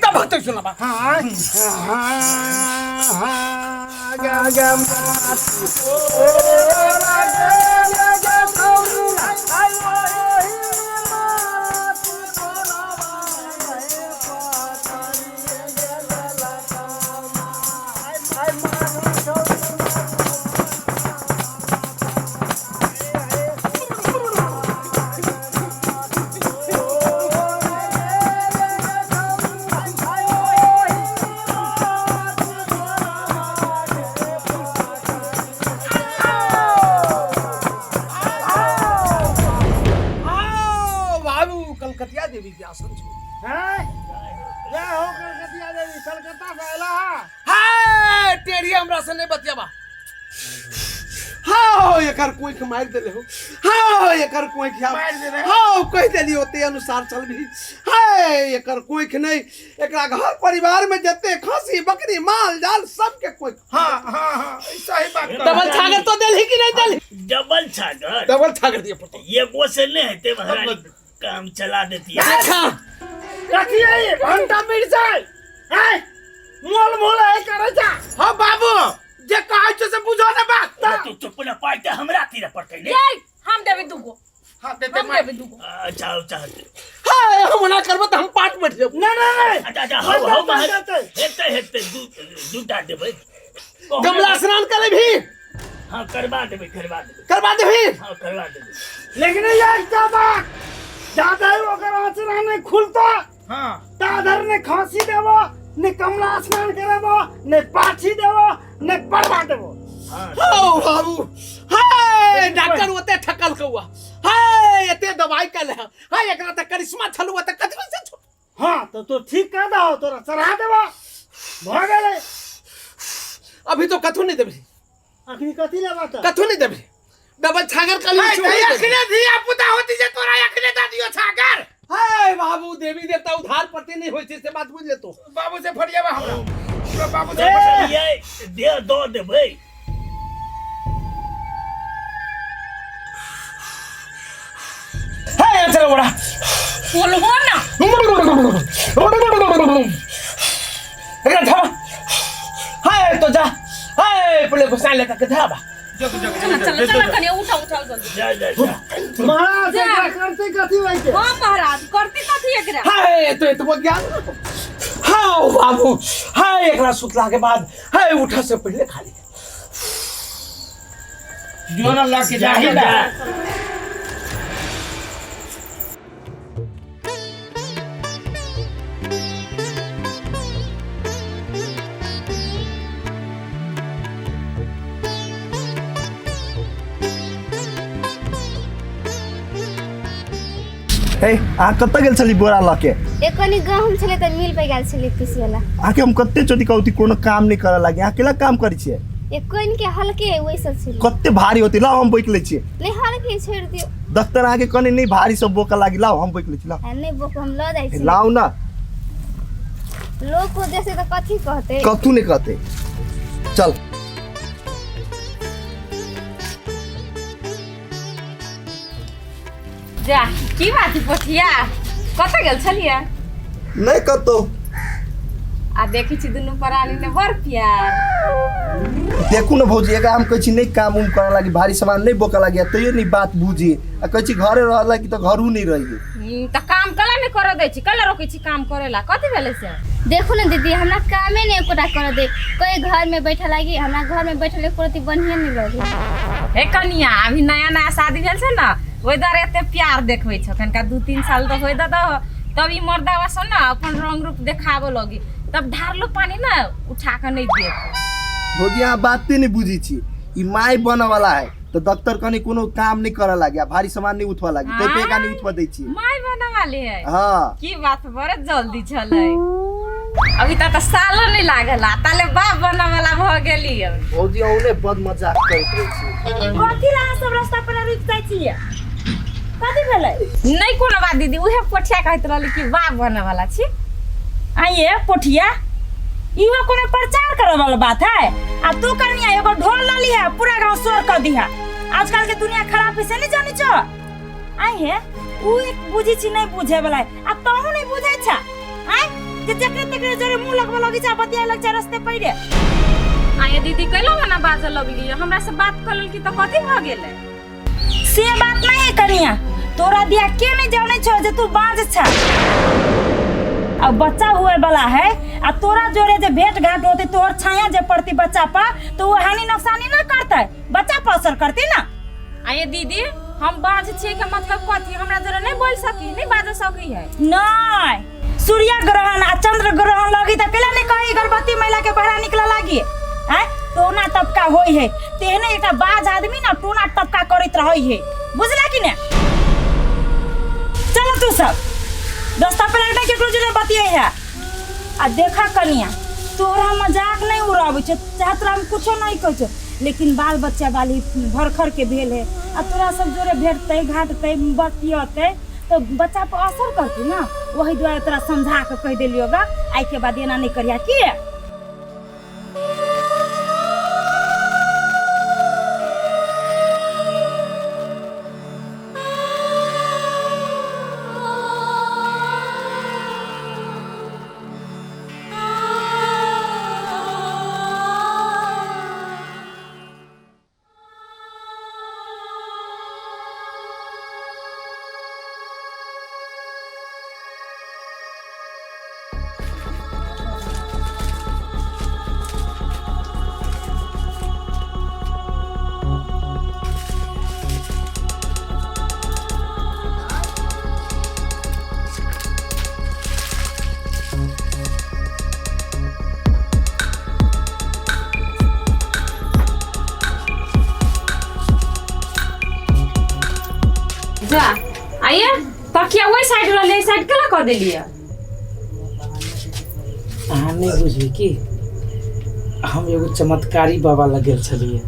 कतऽ भगतै सुनबा। हाँ हाँ गा आओ बाबू, कलकतिया देवी के आसन छौ। हैं? जय हो कलकतिया देवी, कलकत्ता से अयला हा? हाय टेढ़ी, हमरा से नहीं बतियाबा। हाँ, एकर कोइख मारि देले हो। हाँ, एकर कोइख मारि देले? हाँ, कहि देली, ओते अनुसार चलबी। हाय, एकर कोइख नहीं, एकरा घर परिवार में जते खसी बकरी माल जाल सबके कोइख। हाँ हाँ हाँ, ई सही बात कहलौ। डबल छागर तो देलही कि नहीं देलही? डबल छागर? डबल छागर दिए पड़तो। एगो से नहीं हेतै महाराज, काम चला देती है। अच्छा। कथी है ई? भंटा मिर्चाई हैं, मोल मोल है करे जा। हाँ बाबू, जे कहै छौ से बुझो ने बात। तू चुप ना, पाइ तऽ हमरा तीरे पड़तै ने। ये हम देबै दूगो। हाँ, दे दे। हम देबै दूगो। अच्छा अच्छा। हाय, हम ओना करबो तऽ हम पाट बैठ जेबो। ना ना ना। अच्छा अच्छा, हौ हौ महाराज, हेतै हेतै, दू दूटा देबै। गमला स्नान करे भी। हाँ, करवा देबै, करवा देबै। करवा देबी? हाँ, करवा देबै। लेकिन ये क्या बात, ज्यादा ही ओकर आंचरा नहीं खुलता। हाँ। ताधर ने खांसी देबो ने, कमला स्नान करेबो ने, पाछी देबो ने, पड़वा देबो। हाँ। हौ बाबू, हाय, डॉक्टर ओते ठकल कौआ। हाय, एते दवाई कल है। हाय, एकरा त करिश्मा छलुआ त कथी से छौ। हाँ, तो तू ठीक कर दहो, तोरा चढ़ा देबो, भऽ गेलै। अभी तो कथू नहीं देबी। अखनी कथी लेबा तऽ? कथू नहीं देबी, डबल छागर कली। हाय, तऽ अखने धिया पुता होती जे तोरा अखने दऽ दियो छागर। हाय बाबू, देवी देवता उधार पति नहीं होय छै, से बात बुझ ले तो। बाबू से फरियाबा हमरा, तोरा बाबू से। ये दे दऽ देबै। हाय, चलो बड़ा। बोलबो ना। एकरा झावा। हाय, तो जा। हाय, पहले घुसा लेता के धाबा। चल चल चल कनिया, उठा उठा जल्दी। जा जा जा। महाराज, जा। एकरा करते कथी होइ छै? हाँ महाराज, करती कथी एकरा? हाय, तो एतबो ज्ञान। हाँ बाबू, हाय, एकरा सुतला के बाद, हाय, उठा से पहले खाली। जो ना लग के जा जाही जा। ना। हे, अहाँ कतऽ गेल छली बोरा लऽ के? एक कनी गहूम छलै तऽ मिल पे गेल छलै पीसैला। अहाँके हम कते चोटी कहू कोनो काम नहि करऽ लागी, अहाँ केला काम करै छियै? एक कोइन के हल्के ओहि सब छलै। कते भारी होतै, लाउ हम बोकि लै छियै। नहि, हल्के छोड़ि दियौ। डॉक्टर अहाँके कहने नहि भारी सब बोकऽ लागी, लाउ हम बोकि लै छी, लाउ। आ नहि बोक, हम लऽ जाइ छी। लाउ ना। लोक को देखतै तऽ कथी कहतै? कथू नहि कहतै, चल। जा, की बात है पोठिया, कतऽ गेल छलियै? नहि कतौ। आ देखै छी दुनू प्राणी ने बड़ प्यार। देखू ने भौजी, एकरा हम कहै छी नहि काम उम करऽ लागी, भारी सामान नहि बोकऽ लागी, आ तैयो नहि बात बुझी, आ कहै छी घरे रहऽ लागी तऽ घरू नहि रही। तऽ काम कला नहि करऽ दै छी, कला रोकै छी काम करे ला, कथी भेलै से? देखू ने दीदी, हमरा कामे नहि एकोटा करऽ दे, कोई घर में बैठे लागी, हमरा घर में बैठल एको रत्ती बढ़िया नहीं लगे। हे कनिया, अभी नया नया शादी भेल छै ने, ओहि दुआरे एते प्यार देखबै छौ। कनिका 2-3 साल तऽ होइ दऽ, तब ई मर्दावा सब ने अपन रंग रूप देखाबऽ लगी, तब ढारलो पानी ने उठा कऽ नहि देत। भौजी, अहाँ बाते नहि बुझै छी, ई माय बनऽ वाला है तऽ डॉक्टर कनी कोनो काम नहि करऽ लागी आ भारी सामान नहि उठबऽ लागी, तै पे एकरा नहि उठबऽ दै छी। माय बनऽ वाली है? हाँ। की बात, बड़ जल्दी छलै, अभी तक तऽ सालो नहि लागल आ ताले बाप बनऽ वाला भऽ गेली। भौजी, अहूँ ने बड़ मजाक करैत रहै छी। कथी ला अहाँ सब रास्ता पर रुकि जाइ छियै? कथी भेलै? नहि कोनो बात दीदी, उहे पोठिया कहैत रहली कि बाप बनऽ वाला छी। आइए पोठिया, इहो कोनो प्रचार करे वाला बात है? आ तू कनिया एगो ढोल ल लिहा, पूरा गांव शोर कर दिहा। आजकल के दुनिया खराब है से नहीं जानी छो। आई हे, उ एक बुझी छी नहीं बुझे वाला है, आ तहु नहीं बुझे छा। आय जे जकरे तकरे जोरे मुंह लगबऽ लगै छै आ बतियाए लगै छै रस्ते पैरे। आये दीदी कैला मना बाजऽ लगलियै? हमरा से बात कऽ लेलकी तऽ कथी भऽ गेलै? से बात नहीं है कनिया, तोरा दिया के नहीं जाने छो जे तू बाज छा। अब बच्चा हुए वाला है आ तोरा जोरे जे भेंट घाट होते, तोहर छाया जे पड़ती बच्चा पर, तो वो हानि नुकसानी ना करते, बच्चा पर असर करती ना। आये दीदी हम बाज छियै के मतलब कथी? हमरा जोरे नहीं बोल सकी, नहीं बाज सकी है। नहीं, सूर्य ग्रहण आ चंद्र ग्रहण लगी त केला नहीं कही गर्भवती महिला के बाहर निकला लागी हैं? टोना टपका होई है तेहने एकटा बाज आदमी ना टोना टपका करैत रहै है, बुझला कि ने? चलो तू सब रास्ता पर एकटा केकरो जोरे बतियै है। आ देखा कनिया, तोरा मजाक नहीं उड़ाबै छौ, चाहे तोरा हम कुछो नहीं कहै छौ, लेकिन बाल बच्चा वाली भरखर के भेल है आ तोरा सब जोरे भेटतै घाटतै बतियतै तो बच्चा पर असर करतै ना, वही दुआरे तोरा समझा के कहि देलियौ गा, आइ के बाद एना नहीं करिया की। जा आइए तकिया वही साइड रहले, ई साइड केला कऽ देलियै? अहाँ नहि बुझबै कि हम एगो चमत्कारी बाबा लग गेल छलियै।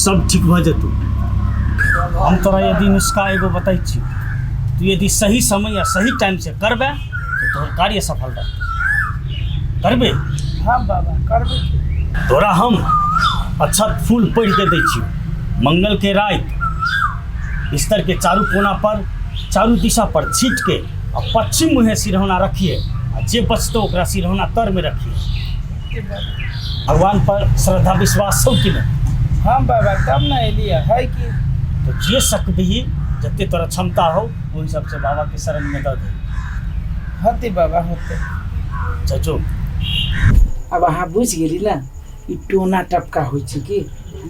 सब ठीक भऽ जेतौ। हम तोरा यदि नुस्खा एगो बतै छी, तू यदि सही समय या सही टाइम से करबे तो तोहर कार्य सफल रहतौ। करबे? हाँ बाबा करबे। तोरा हम अक्षत फूल पढ़ि के दै छी। मंगल के राति बिस्तर के चारू कोना पर चारू दिशा पर छीट के आ पश्चिम मुँहे सिरहौना रखिए आ जे बचतो ओकरा सिरहौना तर में रखिए। भगवान पर श्रद्धा विश्वास छौ कि नहीं? हाँ बाबा तब ना एलियै है कि। तो जे सकबही जते तोरा क्षमता हो ओहि हिसाब से बाबा के शरण में दऽ दे। होते बाबा होते। चचो अब अहाँ बुझि गेली ना ई टोना टपका होइ छै कि।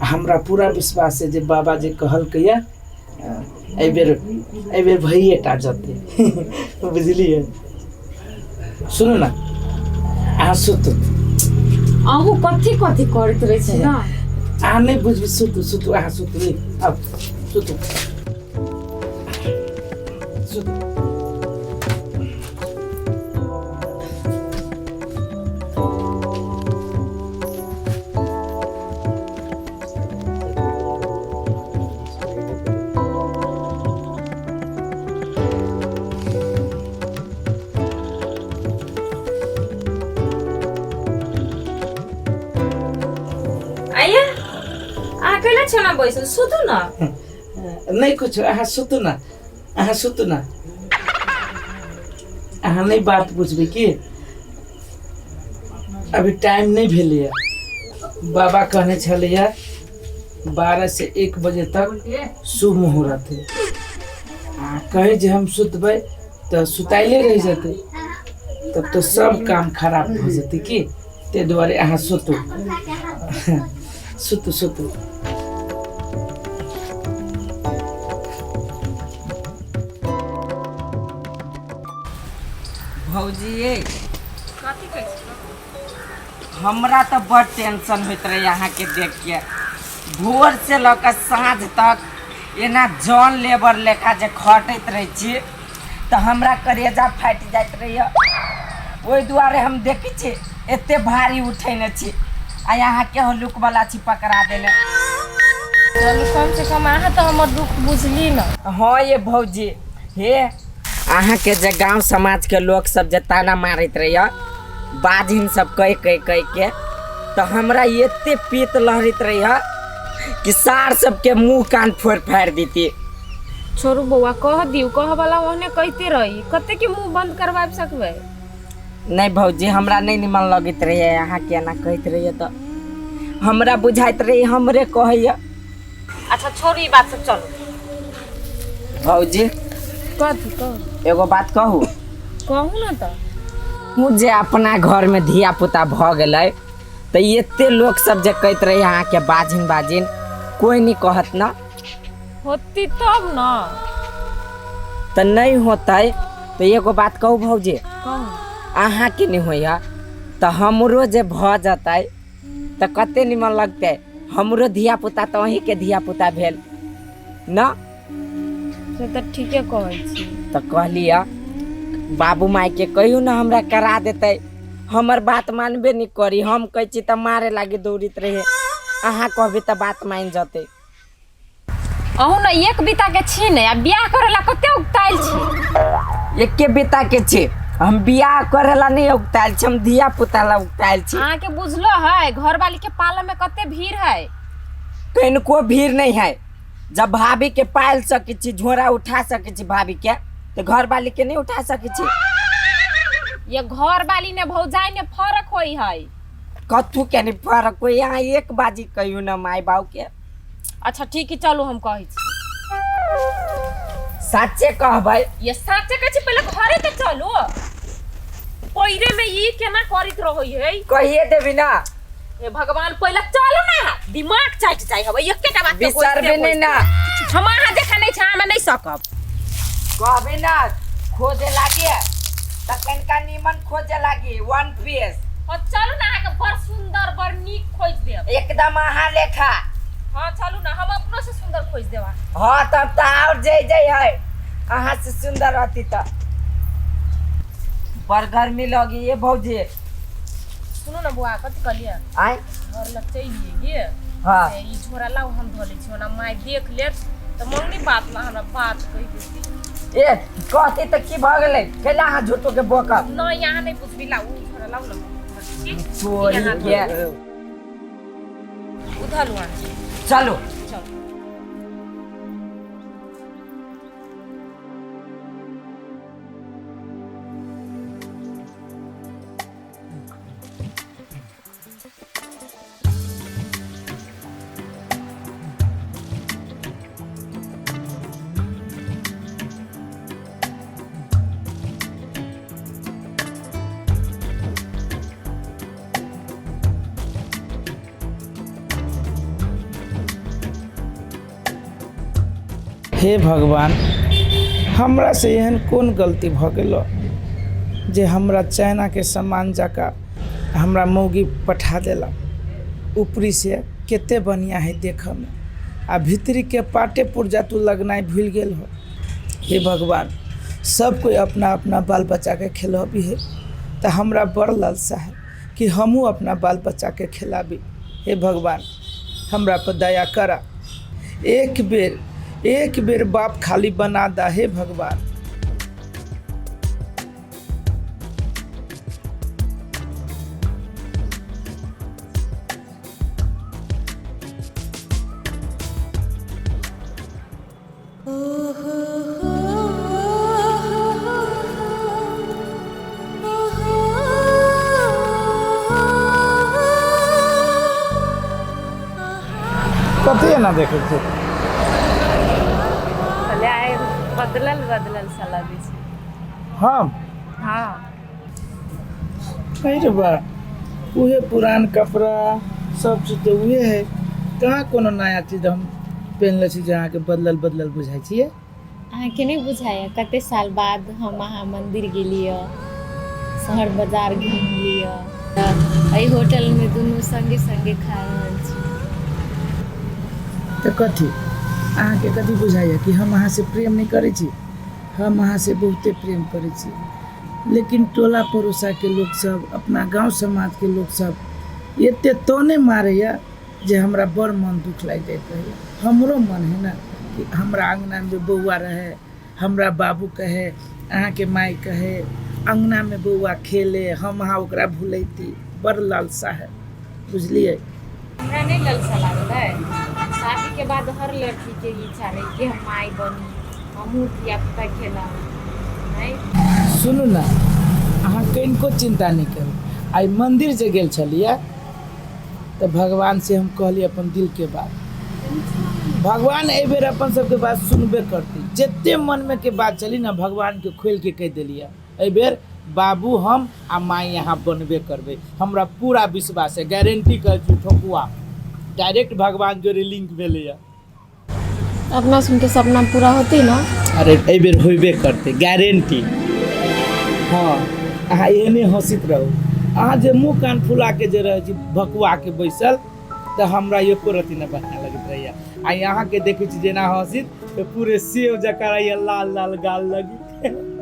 हमरा पूरा विश्वास है जे बाबा जे कहलकै एहिबेर एहिबेर भइए टा जतै, बुझलियै? सुनू ना अहाँ सुतू। अहूँ कथी कथी करैत रहै छी ना? अहाँ नहि बुझबै, सुतू सुतू अहाँ सुतू, अब सुतू सुतू। आइए अहाँ कैला छो ना बैसल, सुतू ना। नहीं कुछ, अहाँ सुतू ना, अहाँ सुतू ना। अहाँ नहीं बात बुझबै कि अभी टाइम नहीं भेलैया। बाबा कहने छलैया 12 से 1 बजे तक शुभ मुहूर्त है। आ कहे जे हम सुतबै तऽ सुताइले रहि जेतै, तब तो सब काम खराब भऽ जेतै की। ताहि दुआरे अहाँ सुतू सुतू सुतू। भौजी ये कथी कहै छी? हमरा तऽ बड़ टेंशन होइत रहै अहाँके देख के। भोर से लऽ कऽ साँझ तक एना जन लेबर लेखा जे खटैत रहै छी तऽ हमरा करेजा फाटि जाइत रहैए। ओहि दुआरे हम देखै छी एते भारी उठेने छी आ अहाँके हल्लुक वाला छी पकड़ा देने। चलू कम से कम अहाँ तऽ हमर दुख बुझली ना। हाँ ये भौजी, हे अहाँके जे गाँव समाजके लोक सब जे ताना मारैत रहैए बाजिन सब कहि कहि कहि के तऽ हमरा एते पीत लहरैत रही कि सार सबके मुंह कान फोड़ फाड़ि देती। छोड़ू बौआ, कह दियौ, कह वाला ओहने कहिते रही, कते के मुंह बंद करवाबि सकबै। नहीं भौजी, हमरा नहीं निमन लगैत रही अहाँ के एना कहैत रहिए, तऽ हमरा बुझाइत रही हमरे कहैया। अच्छा छोड़ू ई बात सब, चलू। भौजी कथी कहू? एगो बात कहू? कहू ना तऽ। जे अपना घर में धिया पुता भऽ गेलै तऽ एते लोक सब जे कहैत रही अहाँके बाजिन बाजिन, कोई नहीं कहत ना। होती तब ना। तऽ नहीं होतै तऽ एगो बात कहू भौजी? कहू। अहाँके नहीं होइया तऽ हमरो जे भऽ जतै तऽ कते निमन लगतै। हमरो धिया पुता तऽ अहीँके धिया पुता भेल ना। से तऽ ठीके कहै छी। तऽ कहलियै बाबू मायके कहियो ना हमरा करा देतै, हमर बात मानबे नहीं करी, हम कहै छी तऽ मारे लागी दौड़ित रहे, अहाँ कहबै तऽ बात मानि जतै। अहूँ ने एक बीता के छी ने, आ बियाह करे ला कते उगतायल छी। एके बीता के छी हम, बियाह करे ला नहीं उगतायल छी, हम धिया पुता ला उगतायल छी। अहाँ के बुझलो है घर वाली के पालन में कते भीड़ है? कनिको भीड़ नहीं है। जब भाभी के पाल सकै छी, झोरा उठा सकै छी भाभी के, तऽ घर वाली के नहीं उठा सकै छी। ये घर वाली ने भौजाई ने फर्क होई है। कथू के नहीं फर्क होई, यहाँ एक बाजी कहियो ना माय बाप के। अच्छा ठीक है, चलू हम कहै छी। साचे कहबै? ये साचे कहै छी, पहिले घरे तऽ चलू। पहिरे में ई केना करैत रहै है? कहिए देबी ना। हे भगवान, पहिले चलू ना, दिमाग चाटि जाइ हबै एकेटा बात के। बिसरबे नहीं ना। हम अहाँ देखा नहीं छै, हम नहीं सकब। कहबे ना खोजे लागे तऽ कनिका नीमन खोजे लागी, वन पीस। हाँ चलू ना, अहाँके बड़ सुंदर बड़ नीक खोज देब। एकदम अहाँ लेखा। हाँ चलू ना, हम अपनो से सुंदर खोज देब। हाँ तब तऽ और जय जय है, अहाँ से सुंदर रहती तऽ। बड़ गर्मी लगी ये भौजी। सुनू ना बुआ, कथी कहलियै? आय घर लग चलि गे। हाँ। ई झोरा लाउ, हम धो लै छी, ओना माय देख लेत तऽ मंगनी बात ना हमरा बात कहि देती। ए कहती तऽ की भऽ गेलै, कैला अहाँ झूठो के बोकब? नहीं यहाँ नहीं पुछबी, लाउ उ झोरा लाउ ना। चोरी के उधर लू। चलो चलो। हे भगवान, हमरा से एहन कोन गलती भऽ गेलो जे हमरा चाइना के सामान जकाँ हमरा मौगी पठा देला। ऊपरी से कते बढ़िया है देखऽ में, आ भीतरी के पाटे पुर्जा तू लगनाइ भूल गेल हो। हे भगवान, सब कोई अपना अपना बाल बच्चा के खिलाबी है, तो हमरा बड़ लालसा है कि हमहूँ अपना बाल बच्चा के खिलाबी। हे भगवान, हमरा पर दया करा, एक बेर बाप खाली बना दा। हे भगवान। कथी एना देखै छी? बदलल बदलल सा लगै छै। हम? हाँ। नहीं रे बा, उहे पुरान कपड़ा सब चीज तऽ उहे है, कहाँ कोनो नया चीज हम पहनले छी जे अहाँके बदलल बदलल बुझाइ छियै? अहाँके नहि बुझाइए कते साल बाद हम अहाँ मंदिर गेलियै, शहर बाजार घुमलियै, एहि होटलमे दुनू संगे संगे खा रहल छी। तऽ कथी अहाँके कथी बुझाइए कि हम अहाँसँ प्रेम नहि करै छी? हम अहाँसँ बहुते प्रेम करै छी, लेकिन टोला पड़ोसाके लोकसब, अपना गाँव समाजके लोकसब एते तोने मारैए जे हमरा बड़ मन दुख लागि जाइत रहैए। हमरो मन है ना कि हमरा अङ्गनामे बौआ रहे, हमरा बाबू कहे, अहाँके माय कहे, अङ्गनामे बौआ खेले, हम अहाँ ओकरा भुलैती, बड़ लालसा है, बुझलियै? हमरा नहीं ललसा लागल है। शादी के बाद हर लड़की के इच्छा रही कि हम माई बनी, हमहूँ धिया पुता खेलाऊ। नहीं सुनू ने, अहाँ कनिको चिंता नहि करू। आइ मन्दिर जे गेल छलियै तऽ भगवान से हम कहलियै अपन दिलके बात। भगवान एहि बेर अपन सबके बात सुनबे करतै। जते मनमे के बात छली ने, भगवानके खोलिके कहि देलियै, एहि बेर बाबू हम आ माई यहाँ बनबे करबै। हमरा पूरा विश्वास है, गारंटी कहै छी, ठोकुआ डायरेक्ट भगवान जोरे लिंक भेलैया। अपना सुनके सपना पूरा होती ना? अरे एहि बेर होबे करतै, गारंटी। हँ, अहाँ एहने हँसित रहू। अहाँ जे मुँह कान फुलाके जे रहै छी भकुआके बैसल, तऽ हमरा एको रत्ती नहि बढ़िआँ लगैत रहैए। आ अहाँके देखै छी जेना हँसित, तऽ पूरे सेब जकाँ रहैए लाल लाल गाल लगी।